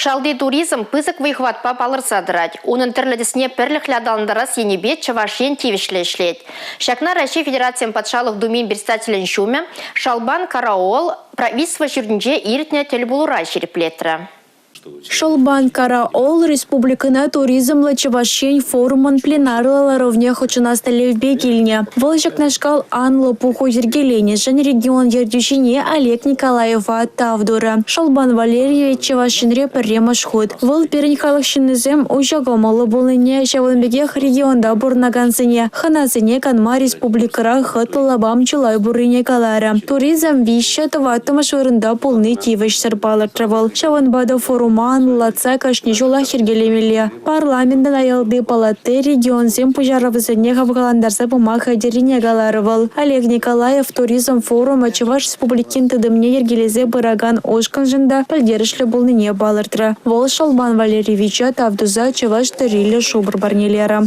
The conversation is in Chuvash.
Шалти туризм пысӑк вӑй-хӑватпа палӑрса тӑрать. Унӑн тӗрлӗ тӗсне пӗрлӗхлӗ аталантарас енӗпе Чӑваш Ен тивӗҫлӗ ӗҫлет. Ҫакна Раҫҫей Федерацийӗн Патшалӑх Думин председателӗн ҫумӗ Шалбан Караол правительство ҫуртӗнче иртнӗ тӗлпулура ҫирӗплетрӗ. Шолбан Кара-оол республикӑна «Туризмлӑ Чӑваш Ен» форумӑн пленарлӑ ларӑвне хутшӑнас тӗллевпе килнӗ. Вӑл ҫакнашкал анлӑ пуху йӗркеленӗшӗн регион ертӳҫине Олег Николаева тав турӗ. Шолбан Валерьевич Чӑваш Енре пӗрремӗш хут. Вӑл пирӗн халӑх ҫыннисем уҫӑ кӑмӑллӑ пулнине, ҫавӑн пекех регионта пурӑнакансене, хӑнасене канма республикӑра хӑтлӑ лапам чылай пуррине каларӗ. Туризм 3 тӑваттӑмӗш вырӑнта пулни тивӗҫсӗр палӑртрӗ вӑл. Ҫавӑнпа та форума анлӑлатса кашни ҫулах йӗркелемелле. Парламентӑн аялти палати регионсен пуҫарӑвӗсене хавхалантарса пыма хатӗррине каларӗ вӑл. Олег Николаев туризм форумӗ Чӑваш Республикин тытӑмне йӗркелесе пыракан ушкӑншӑн та пӗлтерӗшлӗ пулнине палӑртрӗ. Вӑл Шолбан Валерьевича тав туса чӑваш тӗрриллӗ шупӑр парнелерӗ.